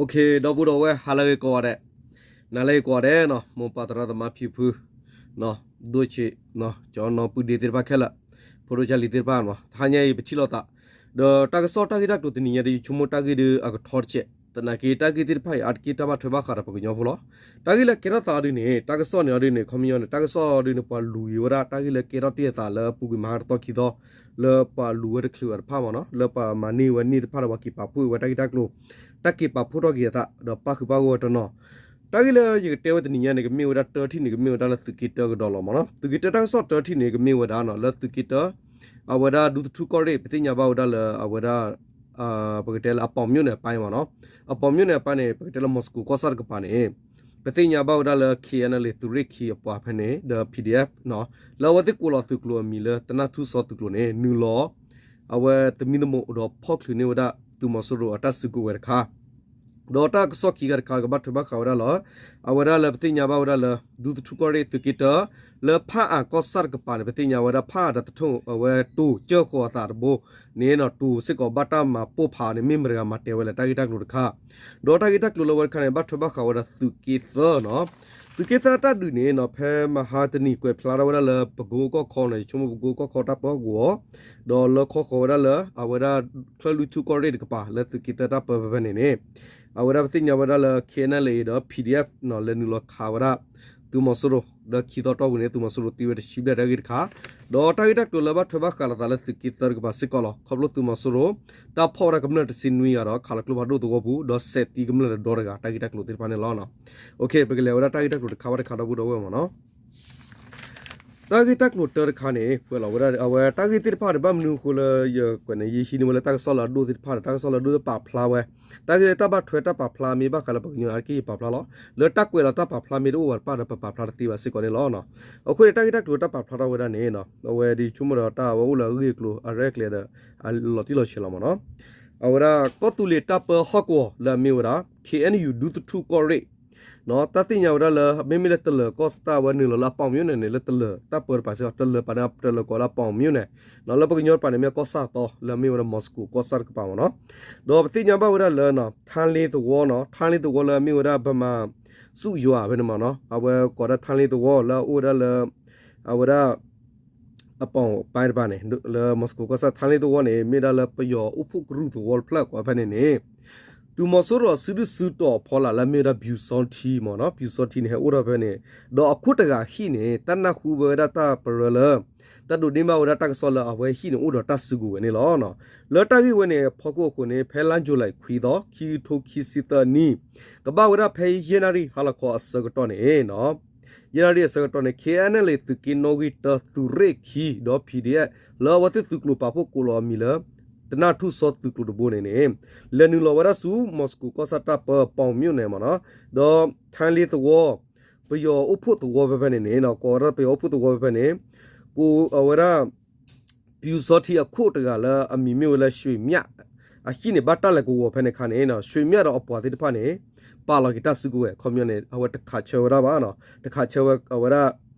ဒီပုၢ်ဒီဝဲၢ် ဟါလၢအဂ့ၤကိးဂၤဒဲး, နၤလၢအဂ့ၤကိးဂၤဒဲးနီၤ, မိၢ်ပၢ်သရၣ်သမါဖံဖု, ဒိၣ်ဆံး, ကၠီနီၢ်ပုၢ်ဒ့သ့ၣ်တဖၣ်ခဲလၢာ်, ဖိဒိၣ်ကၢ်လံၤသ့ၣ်တဖၣ်နီၤ, တဟါညါအံၤ ပထံၣ်လိာ်သး, ဒီးတၢ်ကစီၣ်တၢ်ဂ့ၢ်တၢ်ကျိၤတနံၤညါဒီး ယဆိကမိၣ်တၢ်ဂ့ၢ်ဒီးအကထီတစဲး, သနာ်က့တၢ်ဂ့ၢ်သ့ၣ်တဖၣ်အံၤ အါတက့ၢ်တၢ်ဘၣ်ထွဲဘၣ်ဃးဒီးပှၤကညီဖိလီၤ. တၢ်ဂ့ၢ်လၢကဲထီၣ်သးအီၤဒုန့ၣ် တၢ်ကစီၣ်န့ၣ်အီၤဒုန့ၣ် ခီပညီန့ၣ် တၢ်ကစီၣ်အီၤဒုန့ၣ် ပှၤလူၤက့ၤဝဲဒၣ် တၢ်ဂ့ၢ်လၢကဲထီၣ်တ့ၢ်အသးလၢပူၤကွံာ်မဟါတသီခံသီ လၢပှၤလူၤဝဲတချုးအီၤတဖၣ်မ့ၢ်နီၤ, လၢပှၤမၤန့ၢ်ဝဲန့ၢ်တဖၣ်ဒီးပှၤက့ၤပာ်ဖှိၣ်ဝဲတၢ်ဂ့ၢ်တၢ်ကျိၤ, တၢ်က့ၤပာ်ဖှိၣ်ထီၣ်က့ၤအသး ဒီးပၣ်ဃုာ်ပၣ်ဂီၢ်ဝဲတနီၤ. တၢ်ဂ့ၢ်လၢယကတဲဝဲတနံၤညါန့ၣ် ကမ့ၢ်ဝဲဒၣ်တၢထံၣ်န့ၣ် ကမ့ၢ်ဝဲဒၣ်လၢသုးက့တၢကဒီးလီၤမ့ၢ်နီၤ. သုးက့တၢတၢ်ကစီၣ်တၢထံၣ်န့ၣ် ကမ့ၢ်ဝဲဒၣ်နီၤ လၢသုးက့တၢ အဝဲဒၣ်ဒူသထူၣ်ကီၢ်ရ့ၣ် ပသ့ၣ်ညါဘၣ်ဝဲဒၣ်လၢအဝဲဒၣ် ပကတဲလၢအပီးမၠိၣ်န့ၣ်အပၢ်မ့ၢ်နီၤ, အပီးမၠိၣ်န့ၣ်အပၢ်န့ၣ် ပကတဲလၢမီၤစကိၤကီၢ်ဆၣ်တကပၤန့ၣ် ပသ့ၣ်ညါဘၣ်ဝဲဒၣ်လၢ K N L A သုးရ့ၣ်ခံအပှၤဖဲန့ၣ် ဒီး P D F နီၤ, လၢအဝဲသ့ၣ်ကိးလီၤသုးကျိၤအမံၤလၢ တနၢ်ထူၣ်စီသုးကျိၤန့ၣ် နုာ်လီၤ အဝဲသမံသမိးဒီးဖီၣ်ချုးန့ၢ်ဝဲဒၣ် သုးမီၤစိရိၤအတၢ်စုကဝဲၤတခါ ဒီးတၢ်ကစီၣ်ခံခါတခါကဘၣ်ထွဲဘၣ်ဃးဝဲဒၣ်လီၤ. အဝဲဒၣ်လၢပသ့ၣ်ညါဘၣ်ဝဲဒၣ်လၢ ဒူသထူၣ်ကီၢ်ရ့ၣ်သုးက့တၢ လၢဖၣ်အၣ်ကီၢ်ဆၣ်တကပၤန့ၣ် ပသ့ၣ်ညါဝဲဒၣ်ဖၣ်အၣ်ဒီးသထူၣ် အဝဲတိၤစၢဃီၤအသးတဘိန့ၣ်နီၤ, တိၤစ့ၢ်ကီးဘၣ်တၢ်မၤပိၢ်ဖးအီၤန့ၣ် မ့ၢ်မတၤတဂၤမၤတဲဝဲလဲၣ် တၢ်ဂ့ၢ်တၢ်ကျိၤတခါ, ဒီးတၢ်ဂ့ၢ်တၢ်ကျိၤလၢဝဲတခါန့ၣ် ဘၣ်ထွဲဘၣ်ဃးဝဲဒၣ်သုးက့သၢနီၤ, သုးက့သၢတၢ်ဒုးန့ၣ်နီၤ ဖဲမဟါတနံၤကွဲးဖျါထီၣ်ဝဲဒၣ်လၢပကိကီၢ်ခီနီၤ, ယဆိကမိၣ်ပကိကီၢ်ခီတၢ်ပၢဟီၣ်ကဝီၤ ဒီးလၢခီဃီၤဝဲဒၣ်လၢ အဝဲဒၣ် ချၢၣ်လွံၢ်ထူၣ်ကီၢ်ရ့ၣ်တကပၤ လၢသုးက့သၢတၢ်ပၢဖဲဖဲန့ၣ်န့ၣ် အဝဲဒၣ်ပသ့ၣ်ညါဝဲဒၣ်လၢ K N L A ဒီး P D F နီၤ လဲၤနုာ်လီၤခးဝဲဒၣ် သုးမီၤစိရိၤ ဒီးခံသီတီၢ်ပူၤန့ၣ် သုးမီၤစိရိၤသံဝဲတဆံဘျဲၣ်တၢ်ဂ့ၢ်တခါ, ဒီးတၢ်ဂ့ၢ်တၢ်ကျိၤလၢဘၣ်ထွဲဘၣ်ဃးလိာ်သးလၢသုးက့သၢတကပၤစ့ၢ်ကီးလီၤ. ခီဖျိသုးမီၤစိရိၤ တၢ်ဖီၣ်ဝဲဒၣ်ကမျၢၢ်တဆံနွံဂၤဒီး ခးလီၤကျိဖးဒိၣ်သဝီပူၤ ဒီးစဲးသံကမျၢၢ်ဒီးဒီတဂၤ တၢ်ဂ့ၢ်တၢ်ကျိၤသ့ၣ်တဖၣ်န့ၣ်လီၤ. ပကလဲၤဝဲဒၣ်တၢ်ဂ့ၢ်တၢ်ကျိၤတခါဘၣ်တခါဒီပုၢ်ဒီဝဲၢ်မ့ၢ်နီၤ. တၢ်ဂ့ၢ်တၢ်ကျိၤတၢတခါန့ၣ် ကွဲးလီၤဝဲဒၣ် အဝဲတၢ်ဂ့ၢ်သ့ၣ်တဖၣ်န့ၣ် ဘၣ်မနုၤအဃိလၢယကွဲးန့ၣ် ယဟံးန့ၢ်ဝဲလၢတၢ်ကစီၣ်လၢအဒိၣ်သ့ၣ်တဖၣ်ဒီး တၢ်ကစီၣ်လၢအဒိၣ်သ့ၣ်ပာ်ဖျါဝဲ, တၢ်ဂ့ၢ်တၢ်ဘၣ်ထွဲတၢ်ပာ်ဖျါမ့ၢ်ဘၣ်ဃးလၢပှၤကညီအါတက့ၢ်ယပာ်ဖျါလီၤ. လၢတၢ်ကွဲးလီၤတၢ်ပာ်ဖျါမ့ၢ်တအိၣ်ဝဲတဖၣ်ဒီး ပပာ်ဖျါတသ့ဘၣ်စ့ၢ်ကီးန့ၣ်လီၤ. အဃိန့ၣ် တၢ်ဂ့ၢ်တၢ်ကျိၤတၢ်ပာ်ဖျါထီၣ်ဝဲဒၣ်န့ၣ် အဝဲဒ်ဆိကမိၣ်ဒီးတၢ်အဝဲအိၣ်လၢအဂ့ၢ်အကျိၤအရဲၣ်ကျဲၤဒီး အလီၤတံၢ်လီၤဆဲးလီၤမ့ၢ်နီၤ. အဝဲဒၣ်ကီၢ်သူလ့ၤတၢ်ပၢဟီၣ်ကဝီၤလၢအမ့ၢ်ဝဲဒၣ် K N U ဒူသထူၣ်ကီၢ်ရ့ၣ် တၢ်သ့ၣ်ညါဝဲဒၣ်လၢ မ့မ့ၢ်လၢတလၢၤကီၢ်စၢ်ဝဲနုာ်လီၤလၢအပီးမၠိၣ်န့ၣ်န့ၣ် လၢတလၢၤတၢ်ပၢတကပၤစ့ၢ်ကီး တလၢၤပာ်န့ၣ် တလၢၤကီးလၢအပီးမၠိၣ်န့ၣ်, လၢပကညီတကပၤန့ၣ် မ့ၢ်ကီၢ်ဆၣ်သီ လၢအမ့ၢ်ဝဲဒၣ်မီၤစကိၤကီၢ်ဆၣ်တကပၤမ့ၢ်နီၤ. ဒီးပသ့ၣ်ညါဘၣ်ဝဲဒၣ်လၢ ထါလ့သဝီနီၤ, ထါလ့သဝီလၢအမ့ၢ်ဝဲဒၣ် ဗမာစုရွာ ဖဲန့ၣ်မ့ၢ်နီၤ, အဝဲကိးဒၣ်ထါလ့သဝီလၢအအိၣ်ဝဲဒၣ်လၢ အဝဲဒၣ် အပီးပၢ်တကပၤန့ၣ် လၢမီၤစကိၤကီၢ်ဆၣ် ထါလ့သဝီန့ၣ် မ့ၢ်ဒၣ်လၢပယီၤအိၣ်ဖှိၣ်ကရူၢ်သဝီတဖျၢၣ်ကိးဖဲန့ၣ်န့ၣ် သုးမီၤစိရိၤစုဒုၣ်စုတီၤအဖီလာ်လၢအမ့ၢ်ဝဲဒၣ် ပျူစောထီး မ့ၢ်နီၤ, ပျူစောထီးန့ၣ် ဟဲအိၣ်ထီၣ်ဖဲန့ၣ်, ဒီးအခိၣ်တဂၤဟံၣ်န့ၣ် တၢ်နၢ်ဟူဝဲဒၣ်တၢ်ပရၢလၢ တၢ်ဒိးန့ၢ်ဘၣ်ဝဲဒၣ်တၢ်ကစီၣ်လၢအဝဲဟံၣ်န့ၣ်အိၣ်ဒီးတၢ်စုကဝဲၤန့ၣ်လီၤ. လၢတၢ်ဂ့ၢ်ဝဲန့ၣ် ဖီခိၣ်အဃိန့ၣ် ဖဲလါယူၤလံခွံသီ ခံကထိခံဆံသၢနံၣ် ကဘၣ်ဝဲဒၣ်ဖဲယဲၢ်နၣ်ရံၣ်ဟါလီၤခီအဆၢကတီၢ်န့ၣ် ယဲၢ်နၣ်ရံၣ်အဆၢကတီၢ်န့ၣ် K N L A သုးက့နီၣ်ဂံၢ်တၢ သုးရ့ၣ်ခံ ဒီး P D F လၢအဝဲသ့ၣ်သုးကျိၤပာ်ဖှိၣ်ကိးလီၤအမံၤလၢ တနၢ်ထူၣ်စီသုးကျိၤတဘိန့ၣ်န့ၣ် လဲၤနုာ်လီၤဝဲဒၣ်ဆူ မီၤစကိၤကီၢ်ဆၣ်တၢ်ပၢ ပီးမၠိၣ်န့ၣ်မ့ၢ်နီၤ, ဒီး ထါလ့သဝီ ပယီၤအိၣ်ဖှိၣ်သဝီဖဲဖဲန့ၣ်န့ၣ် ကိးဝဲဒၣ်ပယီၤအိၣ်ဖှိၣ်သဝီဖဲဖဲန့ၣ် ကိးအဝဲဒၣ် ပျူစောထီးအခိၣ်တဂၤလၢအမံၤမ့ၢ်ဝဲလၢ ရွှေမြတ် အဟံၣ်န့ၣ် ဘၣ်တၢ်လဲၤကဝီၤဖဲန့ၣ်အခါန့ၣ် ရွှေမြတ်ဒီးအပှၤသ့ၣ်တဖၣ်န့ၣ် ပာ်လီၤက့ၤတၢ်စုကဝဲၤ ခီပညီန့ၣ် အဝဲတခးဆၢဝဲဒၣ်ဘၣ်နီၤ, တခးဆၢဝဲအဝဲဒၣ်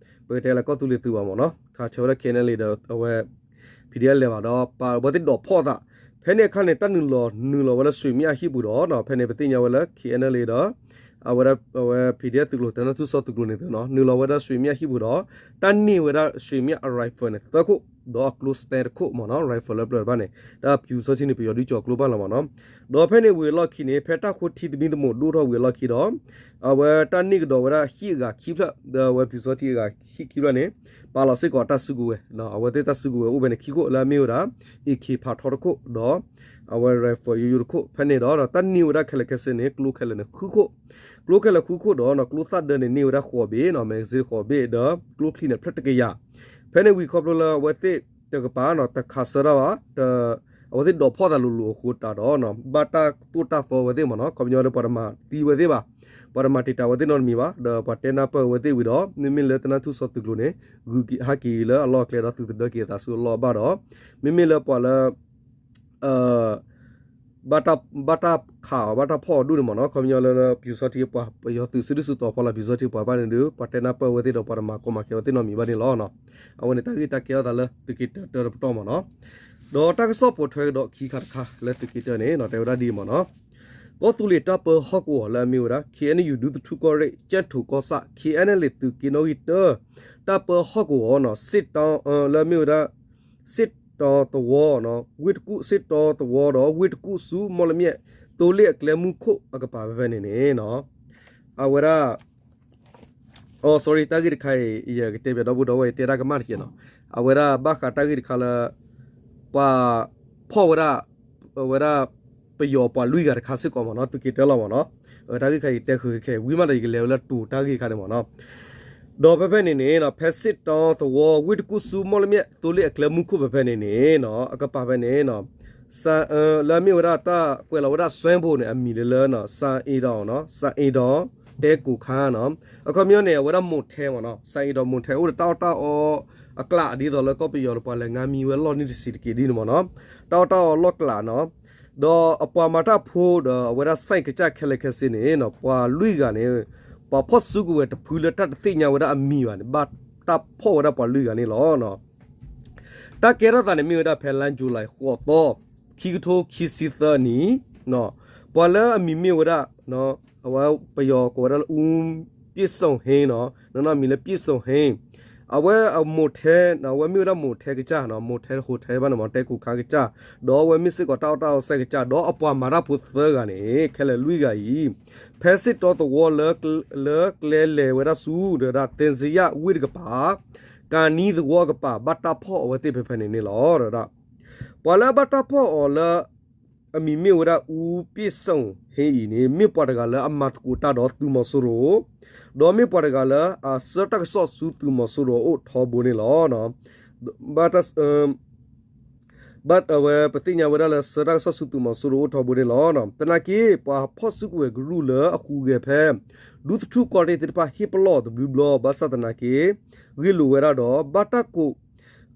ပကတဲလၢကီၢ်သူလ့ၤသုးဘၣ်မ့ၢ်နီၤ, ခးဆၢဝဲဒၣ် K N L A ဒီးအဝဲ P D F လဲၤဘၣ်ဒီး ပာ်ဝဲသ့ၣ်ဒိးဖီၣ်အသး, ဖဲန့ၣ်အခါန့ၣ် တၢ်နုာ်လီၤနုာ်လီၤဝဲလၢ ရွှေမြတ် ဟံၣ်ပူၤဒီး ဖဲန့ၣ် ပသ့ၣ်ညါဝဲလၢ K N L A ဒီး အဝဲဒၣ် အဝဲ P D F သုးကျိၤ တနၢ်ထူၣ်စီသုးကျိၤန့ၣ်သ့ၣ်နီၤ နုာ်လီၤဝဲဒၣ် ရွှေမြတ် ဟံၣ်ပူၤဒီး တၢ်န့ၢ်ဝဲဒၣ် ရွှေမြတ် အ rifle န့ၣ် သၢခိၣ် ဒီးအကျိ stand တခိၣ်မ့ၢ်နီၤ, rifle လၢပျၢၤတဖၣ်န့ၣ် တၢ်ပျူစောထီးန့ၣ် ပယီၤဒုးကၠီၤကျိဘၣ်လီၤမ့ၢ်နီၤ, ဒီးဖဲန့ၣ်ဝံၤအလီၢ်ခံန့ၣ် ဖဲတၢ်ဃိထံသမံသမိးဒိၣ်ထီၣ်ဝံၤအလီၢ်ခံဒီး အဝဲတၢ်န့ၢ်ကဒီးဝဲဒၣ်ဟံၣ်အဂၤခံဖျၢၣ် ဒီးအဝဲပျူစောထီးအဂၤဟံၣ်ခံဖျၢၣ်န့ၣ် ပာ်လီၤစ့ၢ်ကီးတၢ်စုကဝဲၤ, အဝဲသ့ၣ်တၢ်စုကဝဲၤအိၣ်ဖဲန့ၣ်ခံခိၣ်လၢအမ့ၢ်ဝဲဒၣ် AK ဖးထီတခိၣ် ဒီး အဝဲ rifle ယိယိတခိၣ်, ဖဲန့ၣ်ဒီး တၢ်န့ၢ်ဝဲဒၣ်ခဲလၢာ်ခဲဆ့န့ၣ် ကျိခဲလၢာ်န့ၣ်ဃုခိၣ်, ကျိခဲလၢာ်ဃုခိၣ်ဒီး ကျိသၣ်ဒၢန့ၣ်န့ၢ်ဝဲဒၣ်ဃိးဘ့ၣ်နီၤ, magazine ဃိးဘ့ၣ် ဒီးကျိချံန့ၣ်ဖျၢၣ်တကယၤ, ဖဲန့ၣ်ဝံၤခီဖျိလၢအဝဲသ့ၣ်တကပၤနီၤ တခးဆၢတၢ်ဘၣ် အဝဲသ့ၣ်ဒိးဖီၣ်သးလိၤလိၤအဃိတးဒီး ဘၣ်တၢ်သိၣ်တၢ်သီဝဲသ့ၣ်မ့ၢ်နီၤ, ခီပညီဒီးပှၤတမၤသံဝဲသ့ၣ်ဘၣ်, ပှၤတမၤတံာ်တာ်ဝဲသ့ၣ်နီတမံၤဘၣ်, ဒီးပှၤတဲနၢ်ပၢၢ်ဝဲသ့ၣ်ဝံၤဒီး မ့မ့ၢ်လၢတနၢ်ထူၣ်စီသုးကျိၤန့ၣ် ဂုၤက့ၤဟးက့ၤလၢအလီၢ်အကျဲဒီးသုးသဒၢက့ၤအသးဆူအလီၢ်ဘၣ်ဒီး မ့မ့ၢ်လၢပှၤလၢ ဘၣ်တၢ်ခးအီၤ ဘၣ်တၢ်ဖီၣ်အီၤဒူၣ်န့ၣ်မ့ၢ်နီၤ, ခီပညီလၢပျူစောထီးအပှၤ ပယီၤသုးစုဒုၣ်စုတီၤဖီလာ် ပျူစောထီးအပှၤဘၣ်န့ၣ်ဒီး ပှၤတဲနၢ်ပၢၢ်ဝဲသ့ၣ်ဒီးပှၤတမၤကီမၤခဲဝဲသ့ၣ်နီတမံၤဘၣ်န့ၣ်လီၤ. အဝဲန့ၣ်တၢ်ဂ့ၢ်တၢ်ကဲထီၣ်သးလၢသုးက့တၢတၢတပတီၢ်မ့ၢ်နီၤ, ဒီးတၢ်ကစီၣ်ပိာ်ထွဲကဒီးခံခါတခါလၢသုးက့တၢန့ၣ် တဲဝဲဒၣ်ဒ်အံၤမ့ၢ်နီၤ, ကီၢ်သူလ့ၤတၢ်ပၢဟီၣ်ကဝီၤလၢအမ့ၢ်ဝဲဒၣ် ခ့ၣ်အဲၣ်ယူၣ် ဒူသထူၣ်ကီၢ်ရ့ၣ် ကၠဲၣ်ထိၣ်ကီၢ်ဆၣ် ခ့ၣ်အဲၣ်လ့ၣ် သုးက့နီၣ်ဂံၢ်တၢ တၢ်ပၢဟီၣ်ကဝီၤနီၤ စ့ၣ်တီ လၢအမ့ၢ်ဝဲဒၣ် စ့ၣ်တီသဝီ ဝ့ၢ်တကူၣ် စ့ၣ်တီသဝီဒီး ဝ့ၢ်တကူၣ်ဆူ မီၣ်လမၠဲၣ် သိလ့ၣ်အကျဲမုၢ်ခိၣ်အကပၤဖဲဖဲန့ၣ်န့ၣ် အဝဲဒၣ် အိ sorry တၢ်ဂ့ၢ်တခါအံၤ ယကတဲဘၣ်ဒီပုၢ်ဒီဝဲၢ် ယတဲတၢ်ကမၣ်တက့ၢ်နီၤ. အဝဲဒၣ်ဘၣ်ဃးတၢ်ဂ့ၢ်တခါလၢ ပှၤဖီၣ်ဝဲဒၣ် အဝဲဒၣ် ပယီၤပှၤလွံၢ်ဂၤတခါစ့ၢ်ကီးမ့ၢ်နီၤ သုးက့တၢလီၤမ့ၢ်နီၤ. အဝဲတၢ်ဂ့ၢ်ခါအံၤတဲဃုာ်ခဲဝံၤမးဒီး ယကလဲၤဝဲလၢတိၤတၢ်ဂ့ၢ်ခါန့ၣ်မ့ၢ်နီၤ. ဒီးဖဲဖဲန့ၣ်န့ၣ် ဖဲစ့ၣ်တီသဝီ ဝ့ၢ်တကူၣ်ဆူ မီၣ်လမၠဲၣ် သိလ့ၣ်အကျဲမုၢ်ခိၣ်ဖဲဖဲန့ၣ်န့ၣ် အကပၤဖဲန့ၣ် လၢအမ့ၢ်ဝဲဒၣ်တၢ်ကွဲးလီၤဝဲဒၣ်စွဲဘိန့ၣ် အမံၤလၢလၢ စၣ်အ့ဒီး စၣ်အ့ဒီး တဲကိၣ်ခါနီၤ. အခီပညီန့ၣ် အဝဲဒၣ်မိၢ်ထဲမ့ၢ်နီၤ စၣ်အ့ဒီးမိၢ်ထဲအိၣ်ဒီးတၢ်အီၣ်တၢ်အီအကျး ဒ်သိးလၢကီၢ်ပယီၤဒီးပှၤလဲၤငါမံဝဲလီၢ်န့ၣ်တဆံးတက့ၢ်ဒ်န့ၣ်မ့ၢ်နီၤ. တၢ်အီၣ်တၢ်အီလီၢ်ကျးနီၤ. ဒီးအပှၤမၤတၢ်ဖိဒီးအဝဲဒၣ် စဲၣ်ကစၢ်ခဲလၢာ်ခဲဆ့န့ၣ် ပှၤလွံၢ်ဂၤန့ၣ် ပှၤဖီၣ်စုကဝဲၤတဖုလၢတၢ်တသ့ၣ်ညါဝဲဒၣ်အမံၤဘၣ်န့ၣ် ဘၣ်တၢ်ဖီၣ်ဝဲဒၣ်ပှၤလွံၢ်ဂၤန့ၣ်လီၤ. တၢ်ကဲထီၣ်သးန့ၣ်မ့ၢ်ဝဲဒၣ်ဖဲလါယူၤလံ ဃိးသီ ခံကထိခံဆံသၢနံၣ် ပှၤလၢအမံၤမ့ၢ်ဝဲဒၣ် အဝဲပယီၤကိးဝဲဒၣ်လၢ အူပ့ၣ်စိၣ်ဟ့ နီၤ နီၢ်နီၢ်မံၤလၢပ့ၣ်စိၣ်ဟ့ အဝဲအမိၢ်ထဲ အဝဲမ့ၢ်ဝဲဒၣ်မိၢ်ထဲကစၢ်နီၤ မိၢ်ထဲတဟိးထဲဘၣ်န့ၣ်မ့ၢ် တဲကိၣ်ခါကစၢ် ဒီးအဝဲမ့ၢ်စ့ၢ်ကီးတၢ်အီၣ်တၢ်အီစဲၣ်ကစၢ် ဒီးအပှၤမၤတၢ်ဖိသၢဂၤန့ၣ် ခဲလၢာ်လွံၢ်ဂၤအံၤ ဖဲစ့ၣ်တီသဝီလၢ လၢကျဲလဲၤဝဲဒၣ်ဆူ ဒီးဒၣ်သ့စ့ယၣ်ဝ့ၢ်တကပၤ ကၤနံသဝီအကပၤ ဘၣ်တၢ်ဖီၣ်အဝဲသ့ၣ်ဖဲဖဲန့ၣ်န့ၣ်လီၤ. ပှၤလၢအဘၣ်တၢ်ဖီၣ်အီၤလၢ အမံၤမ့ၢ်ဝဲဒၣ် အူပ့ၣ်စိၣ်ဟ့အံၤန့ၣ် မ့ၢ်ပှၤတဂၤလၢအမၤသကိးတၢ်ဒီးသုးမီၤစိရိၤ ဒီးမ့ၢ်ပှၤတဂၤလၢအဆှၢတၢ်ကစီၣ်ဆူသုးမီၤစိရိၤအအိၣ်ထီဘိန့ၣ်လီၤ. ဘၣ် ဘၣ်အဝဲပသ့ၣ်ညါဝဲဒၣ်လၢဆှၢတၢ်ကစီၣ်ဆူသုးမီၤစိရိၤအိၣ်ထီဘိန့ၣ်လီၤ. သနာ်က့ ပှၤဖီၣ်စုကဝဲၤကရူၢ်လၢအဟူးဂဲၤဖဲ ဒူသထူၣ်ကီၢ်ရ့ၣ်သ့ၣ်တဖၣ်ဟ့ၣ်ပလီၢ်တဘျုးဘျီ ဘၣ်ဆၣ်သနာ်က့ ဂ့ၢ်လိာ်ဝဲဒၣ်ဒီး ဘၣ်တၢ်ကိး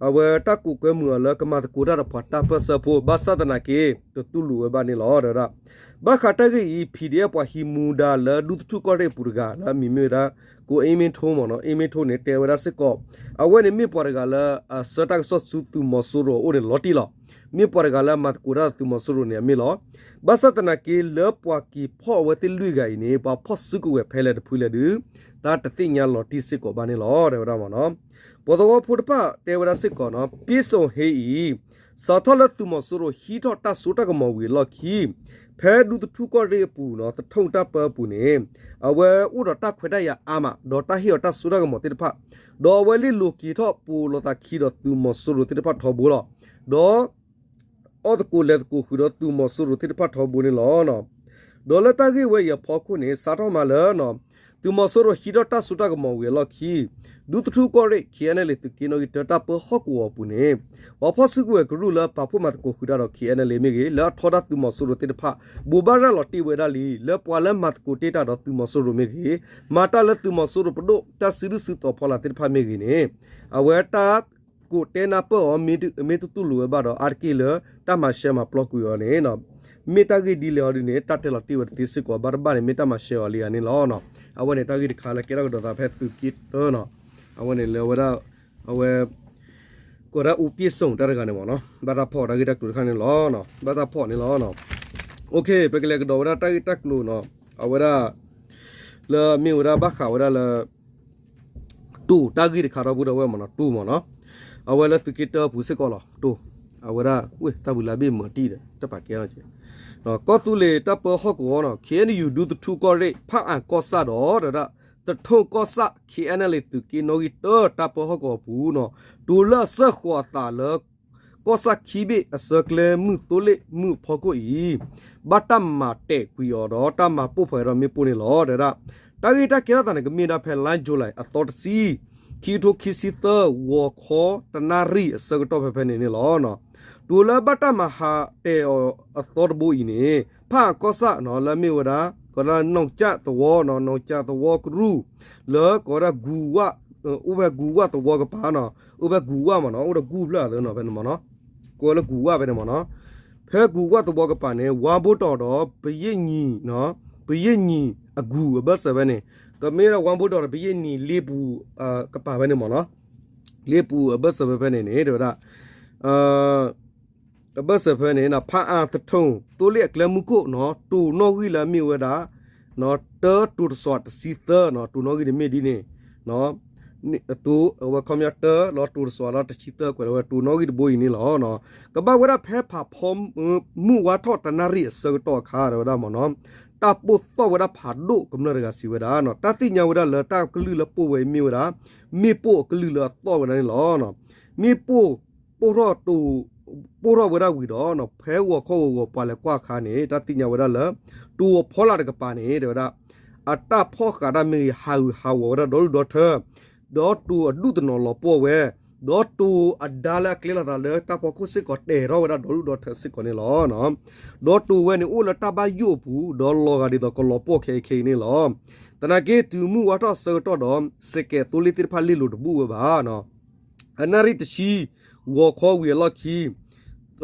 အဝဲတၢ်ကိးကွဲမုာ်အီၤလၢကမၤသကိးတၢ်ဒီးပှၤတၢ်ပၢၢ်ဆၢဖိ ဘၣ်ဆၣ်သနာ်က့ တတူၢ်လိာ်ဝဲဘၣ်န့ၣ်လီၤ. ဒီး ဘၣ်ဃးတၢ်ဂ့ၢ်အံၤ ဖံးဒဲး ပှၤဟံးမူဒါလၢဒူသထူၣ်ကီၢ်ရ့ၣ်အပူၤတဂၤ လၢအမံၤမ့ၢ်ဝဲဒၣ် ကိးအ့မ့ထိမ့ၢ်နီၤ အ့မ့ထိန့ၣ် တဲဝဲဒၣ်စ့ၢ်ကီး အဝဲန့ၣ်မ့ၢ်ပှၤတဂၤလၢ အဆှၢတၢ်ကစီၣ်ဆူသုးမီၤစိရိၤအအိၣ်န့ၣ်လီၤတံၢ်လီၤ. မ့ၢ်ပှၤတဂၤလၢအမၤသကိးတၢ်ဒီးသုးမီၤစိရိၤန့ၣ်အမ့ၢ်လီၤ. ဘၣ်ဆၣ်သနာ်က့ လၢပှၤက့ၤဖီၣ်အဝဲသ့ၣ်လွံၢ်ဂၤအံၤန့ၣ် ပှၤဖီၣ်စုကဝဲၤဖဲလဲၣ်တဖုလဲၣ်ဒုး တၢ်တသ့ၣ်ညါလီၤတံၢ်စ့ၢ်ကီးဘၣ်န့ၣ်လီၤ တဲဝဲဒၣ်မ့ၢ်နီၤ. ပှၤသဝီဖိတဖၣ်တဲဝဲဒၣ်စ့ၢ်ကီးနီၤ ပ့ၣ်စိၣ်ဟ့အံၤ စးထီၣ်လၢသုးမီၤစိရိၤဟံးထီၣ်တၢ်စိတၢ်ကမီၤဝံၤအလီၢ်ခံ ဖဲဒူသထူၣ်ကီၢ်ရ့ၣ်အပူၤနီၤ သထူၣ်တၢ်ပၢအပူၤန့ၣ် အဝဲအိၣ်ဒီးတၢ်ခွဲးတၢ်ယာ်အါမး ဒီးတၢ်ဟ့ၣ်အီၤတၢ်စိတၢ်ကမီၤသ့ၣ်တဖၣ် ဒီးအဝဲလ့ၣ်လိၤက့ၤထီၣ်ပိာ်လိာ်သးခံဒီးသုးမီၤစိရိၤသ့ၣ်တဖၣ်ထီဘိလီၤ. ဒီး အီၣ်သကိးလဲၤသကိးဃုာ်ဒီးသုးမီၤစိရိၤသ့ၣ်တဖၣ်ထီဘိန့ၣ်လီၤ. ဒီးလၢတၢ်ဂ့ၢ်ဝဲအံၤအဖီခိၣ်န့ၣ် စးထီၣ်မးလၢ သုးမီၤစိရိၤဟံးထီၣ်တၢ်စိတၢ်ကမီၤဝံၤအလီၢ်ခံ ဒူသထူၣ်ကီၢ်ရ့ၣ် ခ့ၣ်အဲၣ်အဲၣ်လ့ၣ် သုးက့နီၣ်ဂံၢ်တၢ တၢ်ပၢဟီၣ်ကဝီၤအပူၤန့ၣ် ပှၤဖီၣ်စုကဝဲၤကရူၢ်လၢပာ်ဖှိၣ်မၤသကိးဃုာ်တၢ်ဒီး ခ့ၣ်အဲၣ်အဲၣ်လ့ၣ်မ့ၢ်ဂ့ၤ လၢအထီဒါသုးမီၤစိရိၤသ့ၣ်တဖၣ် ဘိးဘၣ်ရၤလီၤတ့ၢ်ဝဲဒၣ်လံ လၢပှၤလၢမၤသကိးတ့ၢ်တၢ်ဒီးသုးမီၤစိရိၤမ့ၢ်ဂ့ၤ မၤတၢ်လၢသုးမီၤစိရိၤပဒိၣ်တၢ်စုဒုၣ်စုတီၤဖီလာ်သ့ၣ်တဖၣ်မ့ၢ်ဂ့ၤန့ၣ် အဝဲတၢ် ကိးတဲနၢ်ပၢၢ်အီၤ မ့ၢ်တတူၢ်လိာ်ဝဲဘၣ်ဒီး အါတက့ၢ်လၢတၢ်မၤရှဲမၤပျီကွံာ်အီၤန့ၣ် မ့ၢ်တၢ်ဂ့ၢ်ဒ်လဲၣ်အီၤဒ်န့ၣ် တၢ်တဲလီၤတ့ၢ်ဝဲတသ့စ့ၢ်ကီး ဘၣ်တဘၣ်န့ၣ် မ့ၢ်တၢ်မၤရှဲအီၤလံဧါန့ၣ်လီၤ. အဝဲန့ၣ်တၢ်ဂ့ၢ်တခါလၢကဲထီၣ်ကဒီးသးဖဲသုးက့တၢနီၤ အဝဲန့ၣ်လၢအဝဲဒၣ် အဝဲ ကိးဒၣ်အူပ့ၣ်စိၣ်တၢ်တဂၤန့ၣ်မ့ၢ်နီၤ ဘၣ်တၢ်ဖီၣ်တၢ်ဂ့ၢ်တၢ်ကျိၤတခါန့ၣ်လီၤ. ဘၣ်တၢ်ဖီၣ်န့ၣ်လီၤ. ပကလဲၤကဒီးဝဲဒၣ်တၢ်ဂ့ၢ်တၢ်ကျိၤနီၤ အဝဲဒၣ် လၢမ့ၢ်ဝဲဒၣ်ဘၣ်ဃးဝဲဒၣ်လၢ တိၤတၢ်ဂ့ၢ်တခါဒီပုၢ်ဒီဝဲၢ်မ့ၢ်နီၤ တိၤမ့ၢ်နီၤ အဝဲလၢသုးက့တၢပူၤစ့ၢ်ကီးလီၤ တိၤ အဝဲဒၣ် ဝ့ၢ်တၢ်ဘုလါဘ့ၣ်မၤတံၢ်ဒီး တၢ်ပာ်ကဲလီၤက့ၤ ကီၢ်သူလ့ၤတၢ်ပၢဟီၣ်ကဝီၤနီၤ ခ့ၣ်အဲၣ်ယူၣ် ဒူသထူၣ်ကီၢ်ရ့ၣ် ဖၣ်အၣ်ကီၢ်ဆၣ်ဒီး ဒီး သထူၣ်ကီၢ်ဆၣ် ခ့ၣ်အဲၣ်အဲၣ်လ့ၣ် သုးက့နီၣ်ဂံၢ်တၢ တၢ်ပၢဟီၣ်ကဝီၤပူၤနီၤ တိၤလၢအစၢၢ်ဃီၤအသးလၢ ကီၢ်ဆၣ်ခံဘ့ၣ်အဆၢကျဲမုၢ်သိလ့ၣ်မုၢ်အဖီခိၣ်အံၤ ဘၣ်တၢ်မၤတဲာ်ကွံာ်အီၤဒီးတၢ်မၤပိၢ်ဖးဒီးမ့ၣ်ပိၢ်န့ၣ်လီၤ. တဲဝဲဒၣ် တၢ်ဂ့ၢ်တၢ်ကဲထီၣ်သးန့ၣ် ကမ့ၢ်ဒၣ်ဖဲလါယူၤလံအသီတဆံ ခံကထိခံဆံသၢ ဂီၤခီတနၣ်ရံၣ်အဆၢကတီၢ်ဖဲဖဲန့ၣ်န့ၣ်လီၤ. တိၤလၢဘၣ်တၢ်မၤဟးတဲာ်အီၤအသီတဘိအံၤန့ၣ် ဖၣ်အၣ်ကီၢ်ဆၣ်နီၤ လၢအမ့ၢ်ဝဲဒၣ် ကိးဒၣ်နီၢ်ကၠၣ်သဝီနီၤ နီၢ်ကၠၣ်သဝီကရူၢ် လၢကိးဝဲဒၣ်ဂူၤဝၣ် အိၣ်ဖဲဂူၤဝၣ်သဝီကပၤနီၤ အိၣ်ဖဲဂူၤဝၣ်မ့ၢ်နီၤ အိၣ်ဒီးဂူၤဖျၢၣ်အသိးနီၤ ဖဲန့ၣ်မ့ၢ်နီၤ ကိးဝဲလၢဂူၤဝၣ်ဖဲန့ၣ်မ့ၢ်နီၤ ဖဲဂူၤဝၣ်သဝီကပၤန့ၣ် ဝါဘိတီၤဒီး ပယ့ၣ်နံၤ ပယ့ၣ်နံၤအဂူၤအဘၢၣ်စၢၤဖဲန့ၣ် ကမ့ၢ်ဝဲဒၣ်ဝါဘိတီၤဒီးပယ့ၣ်နံၤလ့ပူၤ ကပၤဖဲန့ၣ်မ့ၢ်နီၤ လ့ပူၤအဘၢၣ်စၢၤဖဲဖဲန့ၣ်န့ၣ် တဲဝဲဒၣ် အဘၢၣ်စၢၤဖဲန့ၣ် ဖးအၣ်သထိၣ် သိလ့ၣ်အကျဲမုၢ်ခိၣ်နီၤ တိၤနီၣ်ဂံၢ်လၢအမ့ၢ်ဝဲဒၣ် တၢတိၤတစွၤတဆံသၢနီၤ တိၤနီၣ်ဂံၢ်န့ၣ်မ့ၢ်ဒ်န့ၣ် အဝဲခီပညီတၢလီၤတိၤတစွၤလီၤတဆံသၢကွဲးလီၤဝဲတိၤနီၣ်ဂံၢ်တဘိအံၤန့ၣ်လီၤ. ကဘၣ်ဝဲဒၣ်ဖဲဖးဖီ မုၢ်ဝါထီၣ်တနၣ်ရံၣ်အဆၢကတီၢ်အခါ တဲဝဲဒၣ်မ့ၢ်နီၤ တၢ်ပိၢ်သီၣ်ဝဲဒၣ်ဖးဒိၣ်ကမျၢၢ်တဂၤစံးဝဲဒၣ်နီၤ တၢ်သ့ၣ်ညါဝဲဒၣ်လၢတၢ်ကလုၢ်လၢပိၢ်ဝဲအံၤမ့ၢ်ဝဲဒၣ် မ့ၣ်ပိၢ်အကလုၢ်လၢအသီၣ်ဝဲဒၣ်န့ၣ်လီၤ. မ့ၣ်ပိၢ် ပိၢ်ထီၣ်တိၤ ပိၢ်ထီၣ်ဝဲဒၣ်ဝံၤဒီး ဖဲဂီၤခီဂီၤဂီၤပှၤလဲၤကွၢ်အခါန့ၣ် တၢ်သ့ၣ်ညါဝဲဒၣ်လၢ တိၤအဖီလာ်တကပၤန့ၣ် တဲဝဲဒၣ် အတၢ်ဖီၣ်ဃာ်တၢ်မ့ၢ်ဂ့ၤ ဟးဂူာ်ဟးဂီၤဝဲဒၣ်ဒီဒူၣ်ဒီထၢ ဒီးတိၤအဒူၣ်တနီၤလီၤပှီၢ်ဝဲ ဒီးတိၤအဒါလၢအကျဲလီၤသးလၢတၢ်ဖီခိၣ်စ့ၢ်ကီးတဲာ်ထီၣ်ဝဲဒၣ်ဒီဒူၣ်ဒီထၢစ့ၢ်ကီးန့ၣ်လီၤ. ဒီးတိၤဝဲန့ၣ်အိၣ်လၢတၢ်ဘၣ်ယိၣ်အပူၤ ဒီးလီၤဂာ်ဒ်သိးကလီၤပှီၢ်ခဲအံၤခဲအံၤန့ၣ်လီၤ. သနာ်က့တုၤမုၢ်ဝါထီၣ်ဆၢကတီၢ်ဒီး စဲးကဲးသိလ့ၣ်သ့ၣ်တဖၣ်လ့ၣ်လိၤတဘူၣ်ဝဲဘၣ် အနၣ်ရံၣ်တဆံ ဂီၤခီဝံၤအလီၢ်ခံ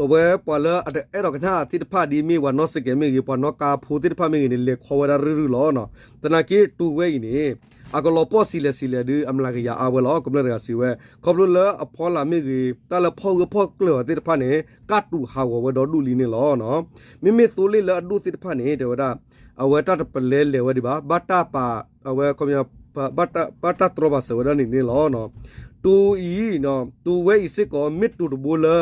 အဝဲပှၤလၢအတအဲၣ်ဒိးကနၣ်သ့ၣ်တဖၣ်ဒ်မ့ၢ်ပှၤနီၣ်စဲးကဲးမ့ၢ်ဂ့ၤ ပှၤနီၣ်ကါဖိသ့ၣ်တဖၣ်မ့ၢ်ဂ့ၤန့ၣ် လဲၤခီဝဲဒၣ်ရုၢ်ရုၢ်လီၤ. သနာ်က့တိၤဝဲအံၤန့ၣ် အကလီၤပှီၢ်ဆံးလဲၣ်ဆံးလဲၣ်ဒီး အမျးကယၤအါဝဲလီၤ ကမျၢၢ်တဂၤစံးဝဲ ခီဖျိလၢအဖီလာ်မ့ၢ်ဂ့ၤ တၢ်လၢဖီၣ်ဂၢၢ်ဖီၣ်ကျၢၤအီၤသ့ၣ်တဖၣ်န့ၣ် ကၢ်တူာ်ဟးဂီၤဝဲဒီဒူၣ်လံန့ၣ်လီၤ. မ့မ့ၢ်သိလ့ၣ်လၢအဒိၣ်သ့ၣ်တဖၣ်န့ၣ် တဲဝဲဒၣ် အဝဲတၢ်တပလဲလဲၤဝဲဒံးဘၣ် ဘၣ်တၢ်ပာ် အဝဲ ဘၣ်တၢ်တြီပာ်စၢၤဝဲဒၣ်န့ၣ်န့ၣ်လီၤ. တိၤအံၤ တိၤဝဲအံၤစ့ၢ်ကီး မ့ၢ်တိၤတဘိလၢ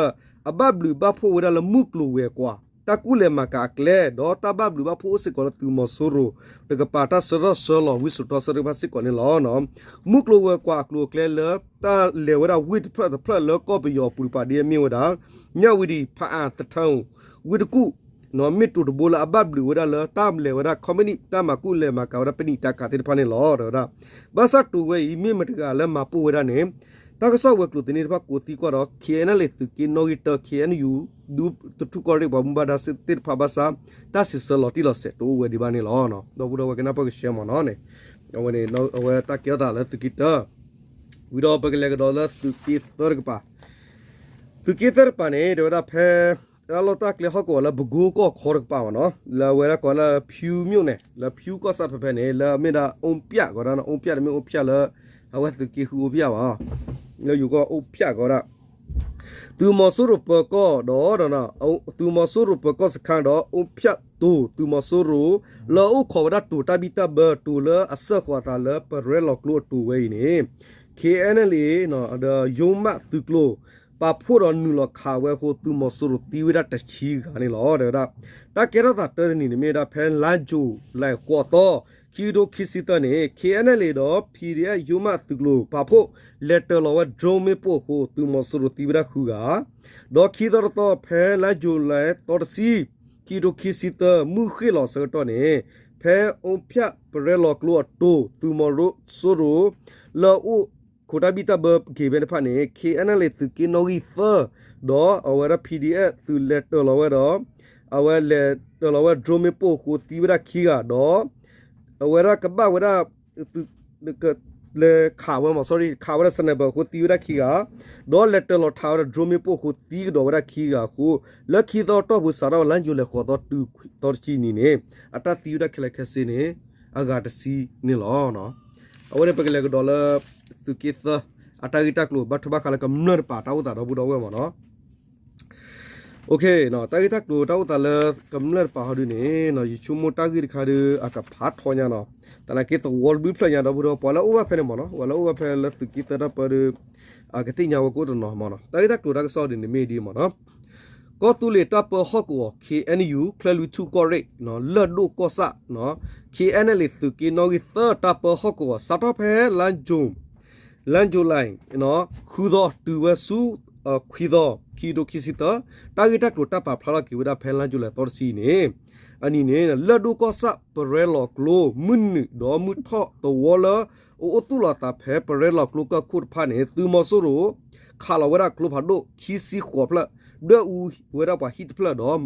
အဘၣ်ဘျုးဘၣ်ဖှိၣ်ဝဲဒၣ်လၢမုၢ်ကျိၤဝဲၤကွာ် တၢ်ကူၣ်လဲၤမၤကၤအကျဲ ဒီးတၢ်ဘၣ်ဘျုးဘၣ်ဖှိၣ်အိၣ်စ့ၢ်ကီးလၢသုးမီၤစိရိၤတကပၤ တၢ်ဆှၢထီၣ်ဆှၢလီၤဝံစိာ်တီဆှၢတကပၤစ့ၢ်ကီးန့ၣ်လီၤ. မုၢ်ကျိၤဝဲၤကွာ်အကျိၤအကျဲလၢ တၢ်လဲၤဝဲဒၣ်ဝ့ၢ်တဖျၢၣ်တဖျၢၣ်လၢကီၢ်ပယီၤအပူၤတကပၤဒ်အမ့ၢ်ဝဲဒၣ် မၠၣ်ဝတံၣ် ဖးအၣ်သထၢၣ် ဝ့ၢ်တကူၣ် မ့ၢ်တိၤတဘိလၢအဘၣ်ဘျုးဝဲဒၣ်လၢ တၢ်လဲၤဝဲဒၣ်ခီပနံၣ် တၢ်မၤကူၣ်လဲၤမၤကၤဝဲဒၣ်ပနံာ်တၢ်ကၤသ့ၣ်တဖၣ်န့ၣ်လီၤ တဲဝဲဒၣ်. ဘၣ်ဆၣ်တိၤဝဲအံၤ မ့ၢ်မတၤတဂၤလၢမၤပိၢ်ဝဲဒၣ်န့ၣ် တၢ်ကစီၣ်ဝဲၤကျိၤသန့တဖၣ်ကိးသံကွၢ်ဒီး ခ့ၣ်အဲၣ်နဲလ်အ့ သုးက့နီၣ်ဂံၢ်တၢ ခ့ၣ်အဲၣ်ယူၣ် ဒူသထူၣ်ကီၢ်ရ့ၣ်ပှၤမူဘၣ်ဒါသ့ၣ်တဖၣ်ဘၣ်ဆၣ် တၢ်စံးဆၢလီၤတံၢ်လီၤဆဲးတအိၣ်ဝဲဒံးဘၣ်န့ၣ်လီၤ. ဒီပုၢ်ဒီဝဲၢ်ကနၢ်ပၢၢ်ကဆှဲမ့ၢ်နီၤန့ၣ် အဝဲန့ၣ် အဝဲတၢ်ကဲထီၣ်သးလၢသုးက့တၢ ဝံၤဒီးပကလဲၤကဒီးလၢသုးက့သၢတကပၤ သုးက့သၢတကပၤန့ၣ် တဲဝဲဒၣ်ဖဲ တၢ်လီၢ်တၢ်ကျဲဟီၣ်ကဝီၤလၢပကိကီၢ်ခီတကပၤမ့ၢ်နီၤ လၢအဝဲဒၣ်ကိးလၢဖၠူၤမၠိၣ်န့ၣ် လၢဖၠူၤကီၢ်ဆၣ်ဖဲဖဲန့ၣ် လၢအမ့ၢ်ဒၣ်အိၣ်ပၠၣ်ကိးဒၣ် အိၣ်ပၠၣ်တမ့ၢ်အိၣ်ပၠၣ်လၢ အဝဲသုးက့ဃုအိၣ်ပၠၣ်ဘၣ် လၢယိၤကီၢ်အိၣ်ပၠၣ်ကိးဒၣ် သုးမီၤစိရိၤပၢၤကီၢ်ဒီး သုးမီၤစိရိၤပၢၤကီၢ်စခါဒီး အိၣ်ဖၠၣ်တိၤသုးမီၤစိရိၤ လၢအအိၣ်ခိးဝဲဒၣ်တိၤတၢ်ဘံၣ်တၢ်ဘၢတိၤလၢအစၢဃာ်အသးလၢပရဲလီၤကျိအတိၤဝဲအံၤန့ၣ် ခ့ၣ်အဲၣ်နဲလ်အ့ ဒီးယိမးသုးကျိၤ ပာ်ဖှိၣ်ဒီးနုာ်လီၤခးဝဲအဃိ သုးမီၤစိရိၤသံဝဲဒၣ်တဆံဂၤန့ၣ်လီၤ တဲဝဲဒၣ်. တၢ်ကဲထီၣ်သးတၢတနံၤန့ၣ် မ့ၢ်ဝဲဒၣ်ဖဲလါယူၤလံဃိးသီ ခံကထိခံဆံသၢန့ၣ် ခ့ၣ်အဲၣ်နဲလ်အ့ ဒီး ဖံးဒံးအ့ၣ် ယိမးသုးကျိၤ ပာ်ဖှိၣ်လဲၤတၢၤလီၤဝဲ drone မ့ၣ်ပိၢ်အဃိ သုးမီၤစိရိၤသံဝဲဒၣ်ဃုဂၤ ဒီးခံသီတသီ ဖဲလါယူၤလံသီတဆံ ခံကထိခံဆံသၢ မုၢ်ဃ့ၢ်လီၤအဆၢကတီၢ်န့ၣ် ဖဲအိၣ်ဖၠၣ်ပရဲလီၤကျိအတိၤ သုးမီၤစိရိၤ လၢအအိၣ်ခိးတၢ်ဘံၣ်တၢ်ဘၢက့ၤဖဲန့ၣ်တဖၣ်န့ၣ် ခ့ၣ်အဲၣ်နဲလ်အ့ သုးက့နီၣ်ဂံၢ်သၢ ဒီးအဝဲဒၣ် ဖံးဒံးအ့ၣ် သုးလဲၤတၢၤလီၤဝဲဒီး အဝဲလဲၤတၢၤလီၤဝဲ drone မ့ၣ်ပိၢ်အဃိ သံဝဲဒၣ်ခံဂၤ ဒီး အဝဲဒၣ်ကဘၣ်ဝဲဒၣ် လဲၤခးဝဲမး sorry ခးဝဲဒၣ် sniper အဃိသံဝဲဒၣ်ခံဂၤ ဒီးလဲၤတၢၤလီၤထးဝဲဒၣ် drone မ့ၣ်ပိၢ်အဃိသံကဒီးဝဲဒၣ်ခံဂၤအဃိ လၢခံသီတီၢ်ပူၤစးထီၣ်လါယူၤလံဃိးသီတုၤသီတဆံနံၤန့ၣ် အတၢ်သံဝဲဒၣ်ခဲလၢာ်ခဲဆ့န့ၣ် အဂၤတဆံန့ၣ်လီၤ. အဝဲန့ၣ်ပကလဲၤကဒီးလၢ သုးက့သၢ အတၢ်ဂ့ၢ်တၢ်ကျိၤဘၣ်ထွဲဘၣ်ဃးလၢကမျၢၢ်တပၤတၢ်အိၣ်သးဒီပုၢ်ဒီဝဲၢ်မ့ၢ်နီၤ တၢ်ဂ့ၢ်တၢ်ကျိၤတၢ်အိၣ်သးလၢကမျၢၢ်တပၤဟီဒုန့ၣ် ယဆိကမိၣ်တၢ်ဂ့ၢ်တခါဒီး အကဖးထီညါနီၤ သနာ်က့သဝီတဘျုးဖျၢၣ်ညါဒီပုၢ်ဒီဝဲၢ် ပှၤလၢအိၣ်ဘၣ်ဖဲန့ၣ်မ့ၢ်နီၤ ပှၤလၢအိၣ်ဘၣ်ဖဲလၢသုးက့သၢတၢ်ပၢဒီး အကသ့ၣ်ညါဝဲကအိၣ်တနီၤမ့ၢ်နီၤ တၢ်ဂ့ၢ်တၢ်ကျိၤတၢ်ကစီၣ်ဒ်န့ၣ်မ့ၢ်ဒ်မ့ၢ်နီၤ ကီၢ်သူလ့ၤတၢ်ပၢဟီၣ်ကဝီၤ ခ့ၣ်အဲၣ်ယူၣ် ချၢၣ်လွံၢ်ထူၣ်ကီၢ်ရ့ၣ် လၢၢ်ဒိၣ်ကီၢ်ဆၣ် ခ့ၣ်အဲၣ်နဲလ်အ့ သုးက့နီၣ်ဂံၢ်သၢတၢ်ပၢဟီၣ်ကဝီၤ စးထီၣ်ဖဲလါယူၤ လါယူၤလံ ဃုသီတုၤဝဲဆူ ခွံသီ ခံကထိခံဆံသၢ တၢ်ဂ့ၢ်တၢ်ကျိၤတၢ်ပာ်ဖျါထီၣ်က့ၤဝဲဒၣ်ဖဲလါယူၤလံသီတဆံအံၤန့ၣ် အနံၤန့ၣ် လၢၢ်ဒိၣ်ကီၢ်ဆၣ်ပရဲလီၤကျိ မုၢ်နုာ်ဒီးမုၢ်ထီၣ်သဝီလၢ အအိၣ်သူၣ်လီၤအသးဖဲပရဲလီၤကျိကၢၢ်ခိၣ်တဖၣ်န့ၣ် သုးမီၤစိရိၤ ခးလီၤဝဲဒၣ်ကျိဖးဒိၣ် ခံဆံဃိးဖျၢၣ် ဒွဲၣ်အူဝဲဒၣ်ပှၤဟံၣ်တဖျၢၣ်ဒီး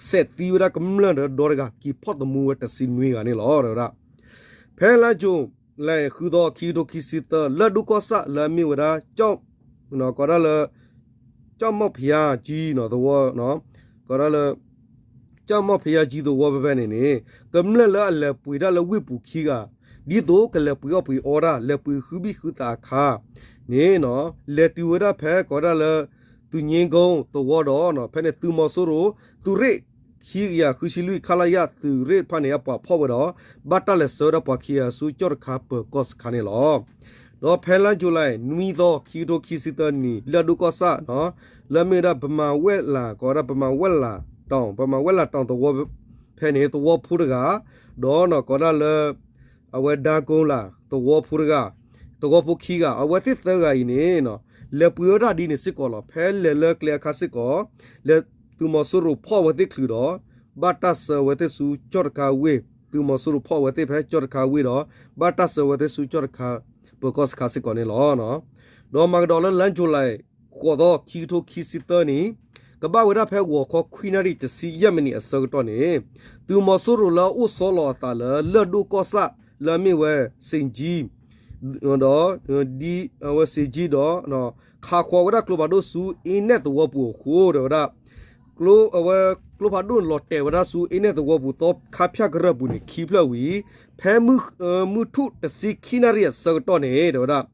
စဲးသံဝဲဒၣ်ကမျၢၢ်ဒီးဒီတဂၤ က့ၤဖီၣ်သမူဝဲတဆံနွံဂၤန့ၣ်လီၤ တဲဝဲဒၣ် ဖဲလါယူၤလံ ဃုသီ ခံကထိခံဆံသၢ လၢၢ်ဒိၣ်ကီၢ်ဆၣ်လၢအမ့ၢ်ဝဲဒၣ် ကီၢ်မီၣ်ဖယါကၠံသဝီ ကီၢ်လၢ ကၠီၣ်မီၣ်ဖယါကၠံသဝီဖဲဖဲန့ၣ်န့ၣ် ကမျၢၢ်လၢအလဲၤပှ့ၤတၢ်လၢဝ့ၢ်ပူၤခံဂၤ ဒ်သိးကလဲၤပှ့ၤအီၣ်ပှ့ၤအီတၢ် လဲၤပှ့ၤဃုဘံၣ်ဃုသးအခါန့ၣ် လဲၤတုၤဝဲဒၣ်ဖဲကီးဒၣ်လၢ သုးညိၣ်ကိသဝီဒီး ဖဲန့ၣ်သုးမီၤစိရိၤ သုးရ့ၣ်ခံကယၤဃုဆံလွံၢ် ခလရ သုးရ့ၣ်တဖၣ်န့ၣ် အပှၤဖီၣ်ဝဲဒီး ဘၣ်တၢ်လဲၤဆှၢဝဲဒၣ်ပှၤခံကယၤဆူကၠီၣ်တခါပၢၤကီၢ်စခါန့ၣ်လီၤ. ဒီးဖဲလါယူၤလံ နွံသီ ခံကထိခံဆံသၢနံၣ် လၢၢ်ဒိၣ်ကီၢ်ဆၣ် လၢအမ့ၢ်ဝဲဒၣ် ပမၤဝဲၢ်လး ကိးဝဲဒၣ် ပမၤဝဲၢ်လးတီၣ် ပမၤဝဲၢ်လးတီၣ်သဝီ ဖဲန့ၣ် သဝီဖိတဂၤ ဒီးကိးဒၣ်လၢ အဝဲဒါကိလး သဝီဖိတဂၤ သဝီဖိခံဂၤ အဝဲသ့ၣ်သၢဂၤအံၤန့ၣ် လဲၤပှ့ၤဝဲဒၣ်ဒ်န့ၣ်စ့ၢ်ကီးလီၤ. ဖဲလဲၤလၢကျဲအခါစ့ၢ်ကီး လဲၤသုးမီၤစိရိၤဖီၣ်ဝဲသ့ၣ်ချုးဒီး ဘၣ်တၢ်ဆှၢဝဲသ့ၣ်ဆူကၠီၣ်တခါဝ့ၢ် သုးမီၤစိရိၤဖီၣ်ဝဲသ့ၣ်ဖဲကၠီၣ်တခါဝ့ၢ်ဒီး ဘၣ်တၢ်ဆှၢဝဲသ့ၣ်ဆူကၠီၣ်တခါ ပၢၤကီၢ်စခါစ့ၢ်ကီးန့ၣ်လီၤ. ဒီးမၤကဒီးလၢလါယူၤလံ ဃိးသီ ခံကထိခံဆံသၢနံၣ် ကဘၣ်ဝဲဒၣ်ဖဲဂီၤခီခွံနၣ်ရံၣ်တဆံယဲၢ်မံးနံးအဆၢကတီၢ်န့ၣ် သုးမီၤစိရိၤလၢအအိၣ်ဆီလီၤအသးလၢလၢၢ်ဒိၣ်ကီၢ်ဆၣ် လၢအမ့ၢ်ဝဲ စ့ၣ်ကၠံ ဒီး ဒ်အဝဲစ့ၣ်ကၠံဒီး ခးဃီၤဝဲဒၣ်ကျိဖးဒိၣ်ဆူအ့နဲၣ်သဝီပူၤအဃိ တဲဝဲဒၣ် ကျိ အဝဲကျိဖးဒိၣ်လီၤတဲာ်ဝဲဒၣ်ဆူအ့နဲၣ်သဝီပူၤသီခါဖၠၣ်ကရၢၢ်ပူၤန့ၣ် ခံဖျၢၣ်ဝံၤ ဖဲမုၢ် မုၢ်ထူၣ်တဆံခံနၣ်ရံၣ်အဆၢကတီၢ်န့ၣ် တဲဝဲဒၣ်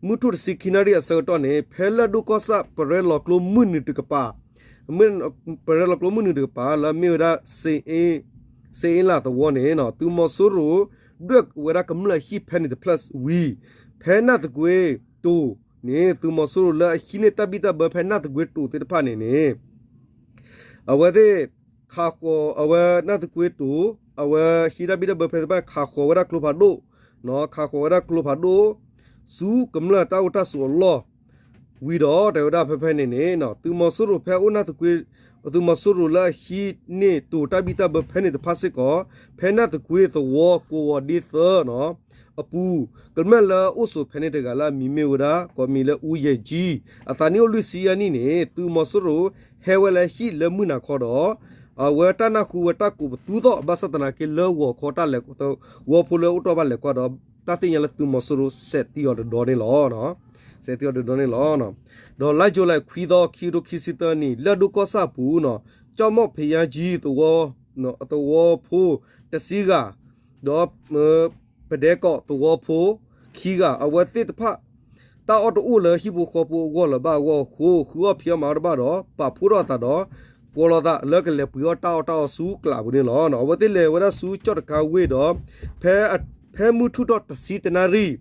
မုၢ်ထူၣ်တဆံခံနၣ်ရံၣ်အဆၢကတီၢ်န့ၣ် ဖဲလၢၢ်ဒိၣ်ကီၢ်ဆၣ် ပရဲလီၤကျိမုၢ်နုာ်တကပၤ ပရဲလီၤကျိမုၢ်နုာ်တကပၤ လၢအမ့ၢ်ဝဲဒၣ် စ့ၣ်အ့လးသဝီန့ၣ် သုးမီၤစိရိၤ ဒွဲၣ်ဝဲဒၣ်ကမျၢၢ်အဟံၣ်ဖဲန့ၣ်တဖျၢၣ်ဝံၤ ဖဲနၢ်သကွ့တိၤန့ၣ် သုးမီၤစိရိၤလၢအဟံးန့ၢ်တၢ်ဘံၣ်တၢ်ဘၢဖဲနၢ်သကွ့တိၤသ့ၣ်တဖၣ်န့ၣ်န့ၣ် အဝဲသ့ၣ် ခးဃီၤ အဝဲနၢ်သကွ့တိၤ အဝဲဟံးတၢ်ဘံၣ်တၢ်ဘၢဖဲသ့ၣ်တဖၣ်န့ၣ် ခးဃီၤဝဲဒၣ်ကျိဖးဒိၣ် ခးဃီၤဝဲဒၣ်ကျိဖးဒိၣ် ဆူကမျၢၢ်တၢ်အိၣ်တၢ်ဆိးအလီၢ် ဝံၤဒီးတဲဝဲဒၣ်ဖဲဖဲန့ၣ်န့ၣ် သုးမီၤစိရိၤဖဲအိၣ်နၢ်သကွ့ သုးမီၤစိရိၤလၢအဟံးန့ၢ်တိၤတၢ်ဘံၣ်တၢ်ဘၢဖဲန့ၣ်တဖၣ်စ့ၢ်ကီး ဖဲနၢ်သကွ့သဝီကိးဂီၤဒ့သၢ အပူၤ ကမျၢၢ်လၢအအိၣ်ဆိးဖဲန့ၣ်တဂၤလၢအမံၤမ့ၢ်ဝဲဒၣ် ကိးမံၤလၢအူယဲၢ်ကၠံ အသးနံၣ်အိၣ်လွံၢ်ဆံယဲၢ်နံၣ်န့ၣ် သုးမီၤစိရိၤဟဲဝဲလၢဟံၣ်လၢမုၢ်နၤခီဒီး အဝဲတၢ်နၢ်ဟူဝဲတၢ်ကိးပသူထီၣ် ဘၣ်ဆၣ်သနာ်က့လၢဂီၤခီတၢ်လဲၤ သဝီဖိလၢအအိၣ်တ့ၢ်ဘၣ်လဲၤကွၢ်ဒီး တၢ်သ့ၣ်ညါလၢသုးမီၤစိရိၤစဲးသံအီၤတဒီန့ၣ်လီၤ. စဲးသံအီၤတဒီန့ၣ်လီၤ. ဒီးလါယူၤလံ ခွံသီ ခံကထိခံဆံသၢနံၣ် လၢၢ်ဒိၣ်ကီၢ်ဆၣ်အပူၤ ကၠီၣ်မီၣ်ဖယါကၠံ သဝီဖိတဆံဂၤ ဒီး ပဒဲကီၢ်သဝီဖိခံဂၤ အဝဲသ့ၣ်တဖၣ် တၢ်အီၣ်တအိၣ်လၢဟံၣ်ဖိဃီဖိအဂီၢ်လၢၤဘၣ်အဂီၢ်အဃိ ဃုအီၣ်ဖံးအီၣ်မၤအီၣ်တဘၣ်ဒီး ပာ်ဖှိၣ်ထီၣ်အသးဒီး ကိးလီၤသးလၢကလဲၤပှ့ၤအီၣ်တၢ်အီၣ်တၢ်အီဆူကျးပူၤန့ၣ်လီၤ. အဝဲသ့ၣ်လဲၤဝဲဒၣ်ဆူကၠီၣ်တခါဝ့ၢ်ဒီး ဖဲ ဖဲမုၢ်ထူၣ်ထီၣ်တဆံတနၣ်ရံၣ်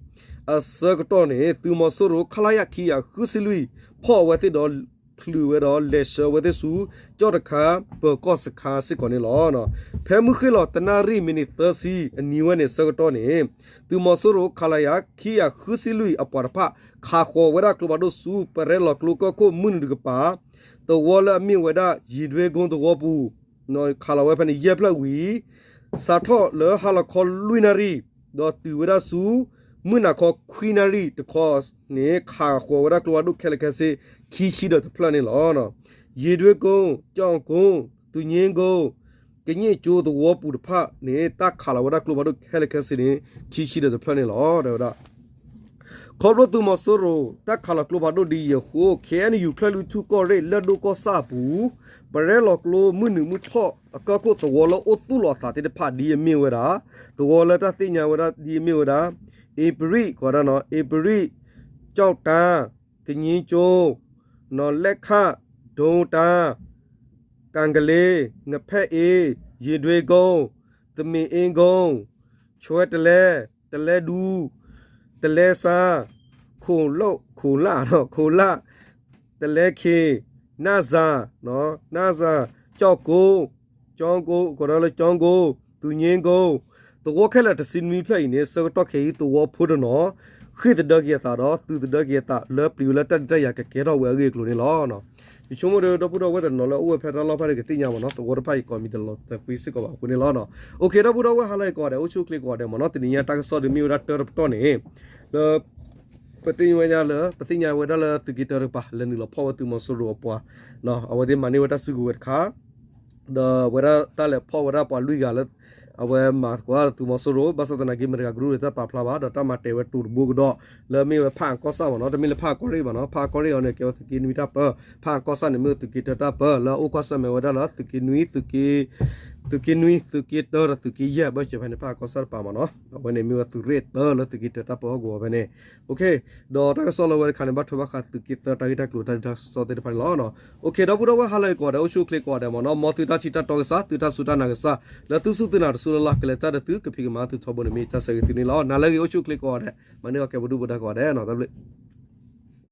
အဆၢကတီၢ်န့ၣ် သုးမီၤစိရိၤ ခလရ ခံကယၤဃုဆံလွံၢ် ဖီၣ်အဝဲသ့ၣ်ဒီး ချုးဝဲဒီးလဲၤဆှၢအဝဲသ့ၣ်ဆူ ကၠီၣ်တခါပၢၤကီၢ်စခါစ့ၢ်ကီးန့ၣ်လီၤ. ဖဲမုၢ်ဃ့ၢ်လီၤတနၣ်ရံၣ်မံးနံးသၢဆံအနံၤဝဲန့ၣ်ဆၢကတီၢ်န့ၣ် သုးမီၤစိရိၤ ခလရ ခံကယၤဃုဆံလွံၢ် အပှၤတဖၣ် ခးဃီၤဝဲဒၣ်ကျိဖးဒိၣ်ဆူ ပရဲလီၤကျိကၢၢ်ခိၣ်မုၢ်နုာ်တကပၤ သဝီလၢအမ့ၢ်ဝဲဒၣ် ယံၤဒွ့ကိသဝီပူၤ ခးလီၤဝဲဖဲန့ၣ်ယဲၢ်ဖျၢၣ်ဝံၤ စးထီၣ်လၢဟါလီၤခီလွံၢ်နၣ်ရံၣ် ဒီးတုၤဝဲဒၣ်ဆူ မုၢ်နၤခီခွံနၣ်ရံၣ်တခီန့ၣ် ခးဃီၤဝဲဒၣ်ကျိဖးဒိၣ်ခဲလၢာ်ခဲဆ့ ခံဆံဒီးတဖျၢၣ်န့ၣ်လီၤ. ယံၤဒွ့ကိ, ကၠီၣ်ကိ, သုးညိၣ်ကိ, ကည့ၣ်ကၠိသဝီပူၤတဖၣ်န့ၣ် တၢ်ခးလီၤဝဲဒၣ်ကျိဖးဒိၣ်ခဲလၢာ်ခဲဆ့န့ၣ် ခံဆံဒီးတဖျၢၣ်န့ၣ်လီၤ. တဲဝဲဒၣ် ခီဖျိသုးမီၤစိရိၤ တၢ်ခးလီၤကျိဖးဒိၣ်ဒ်အံၤအဃိ ခ့ၣ်အဲၣ်ယူၣ် ကၠီၢ်လွံၢ်ထူၣ်ကီၢ်ရ့ၣ် လၢၢ်ဒိၣ်ကီၢ်ဆၣ်အပူၤ ပရဲလီၤကျိမုၢ်နုာ်မုၢ်ထီၣ်အကၢၢ်ခိၣ်သဝီလၢအိၣ်သူၣ်လီၤအသးသ့ၣ်တဖၣ်ဒ်အမ့ၢ်ဝဲဒၣ် သဝီလၢတၢ်သ့ၣ်ညါဝဲဒၣ်ဒ်အမ့ၢ်ဝဲဒၣ် အ့ပရံၣ် ကိးဒၣ် အ့ပရံၣ်, ကၠီၣ်တၢ်, ကည့ၣ်ကၠိ, လဲၣ်ခၣ်, ဒိတၢ်, ကၣ်ကလ့, ငဖဲၣ်အ့, ယ့ၣ်ဒွ့ကိ, သမ့ၣ်အ့ကိ, ဆွဲတလဲ, တလဲဒူ, တလဲစါ, ခိၣ်လၣ်, ခိၣ်လၣ်, တလဲခ့ၣ်, နၣ်စၣ်, နၣ်စၣ်, ကၠီၣ်ကိ, ကၠီၣ်ကိ, ကိးဒၣ်လၢကၠီၣ်ကိ, သုးညိၣ်ကိ, သဝီခဲလၢာ်တဆံနွံဖျၢၣ်အံၤန့ၣ် ဆၢကတီၢ်ခဲအံၤသဝီဖိတနီၤ ဃ့ၢ်သဒၢက့ၤအသးဒီး သုးသဒၢက့ၤအသးလၢပျံၤဝဲလၢတၢ်ဒုးတၢ်ယၤကကဲထီၣ်ဝဲအဂ့ၢ်အကျိၤန့ၣ်လီၤ. ယဆိကမိၣ်ဒီး ဒီပုၢ်ဒီဝဲၢ်တနီၤလၢအအိၣ်ဝဲဖဲတၢ်လီၢ်ဖဲန့ၣ် ကသ့ၣ်ညါမ့ၢ်နီၤ သဝီတဖၣ်အံၤကိးမံၤတလီၤသးကွံစ့ၢ်ကီးဘၣ်အဃိန့ၣ်လီၤ. အိၣ်ခ့ ဒီပုၢ်ဒီဝဲၢ်ဟါလၢအဂ့ၤကိးဂၤဒဲး အိၣ်ဆူၣ်အိၣ်ချ့ကိးဂၤဒဲးမ့ၢ်နီၤ တနံၤညါတၢ်ကစီၣ်ဒုးမ့ၢ်ဝဲဒၣ်တၢတပတီၢ်န့ၣ် လၢ ပသ့ၣ်ညါဝဲဒၣ်လၢ ပသ့ၣ်ညါဝဲဒၣ်လၢသုးက့တၢတကပၤ လဲၤနုာ်လီၤဖီၣ်ဝဲသုးမီၤစိရိၤအပှၤ အဝဲသ့ၣ်မၤန့ၢ်ဝဲတၢ်စုကဝဲၤတခါ ဒီးအဝဲဒၣ်တၢ်လဲၤဖီၣ်ဝဲဒၣ်ပှၤလွံၢ်ဂၤလၢ အဝဲမၤသကိးတၢ်လၢသုးမီၤစိရိၤ ဘၣ်ဆၣ်သနာ်က့ မတၤတဂၤကရူၢ်ဒီးတၢ်ပာ်ဖျါဘၣ် ဒီးတၢ်မၤတဲာ်ဝဲတိၤတဘိကဒီး လၢမ့ၢ်ဝဲဖၣ်အၣ်ကီၢ်ဆၣ်မ့ၢ်နီၤ တမ့ၢ်လၢဖၣ်အၣ်ကီၢ်ရ့ၣ်ဘၣ်နီၤ ဖၣ်အၣ်ကီၢ်ရ့ၣ်အံၤန့ၣ် ကဲဝဲသုးက့နွံတၢ်ပၢ ဖၣ်အၣ်ကီၢ်ဆၣ်န့ၣ် မ့ၢ်ဝဲသုးက့တၢတၢ်ပၢ လၢအအိၣ်ကွၢ်ဆၢၣ်မဲာ်ဝဲဒၣ်လၢသုးက့နွံ သုးက့ သုးက့နွံ သုးက့တၢ ဒီးသုးက့ယဲၢ် ဘၢၣ်စၢၤဖဲန့ၣ် ဖးကီၢ်ဆၣ်တပၤမ့ၢ်နီၤ, အဝဲန့ၣ်မ့ၢ်ဝဲသုးရ့ၣ်တၢလၢသုးက့တၢတၢ်ပၢဟီၣ်ကဝီၤဖဲန့ၣ်, ဒီးတၢ်ကစီၣ်လၢဝဲတခါန့ၣ် ဘၣ်ထွဲဘၣ်ဃးသုးက့သၢတၢ်ဂ့ၢ်တၢ်ကျိၤတၢ်ဒုးတၢ်စီသ့ၣ်တဖၣ်န့ၣ်လီၤ. ဒီပုၢ်ဒီဝဲၢ်ဟါလၢအဂ့ၤကိးဂၤဒဲး အိၣ်ဆူၣ်အိၣ်ချ့ကိးဂၤဒဲးမ့ၢ်နီၤ, မ်သုတၢ်ထံၣ်တၢ်တီကစၢ် သုတၢ်စူၢ်တၢ်နာ်ကစၢ် လၢသုစူၢ်သုနာ်တစိၢ်လၢ်လၢ် ကလဲၤတၢ်ဒီးသု ကဖံးကမၤသုထီဘိန့ၣ် မ့ၢ်တၢ်ဆၢဂ့ၤသုန့ၣ်လီၤ. နၤလၢအဂ့ၤ အိၣ်ဆူၣ်အိၣ်ချ့ကိးဂၤဒဲး မၤန့ၢ်အီၣ်ကဲပဒုၣ်ပဒါကိးဂၤဒဲးနီၤ, တၢ်ဘျုး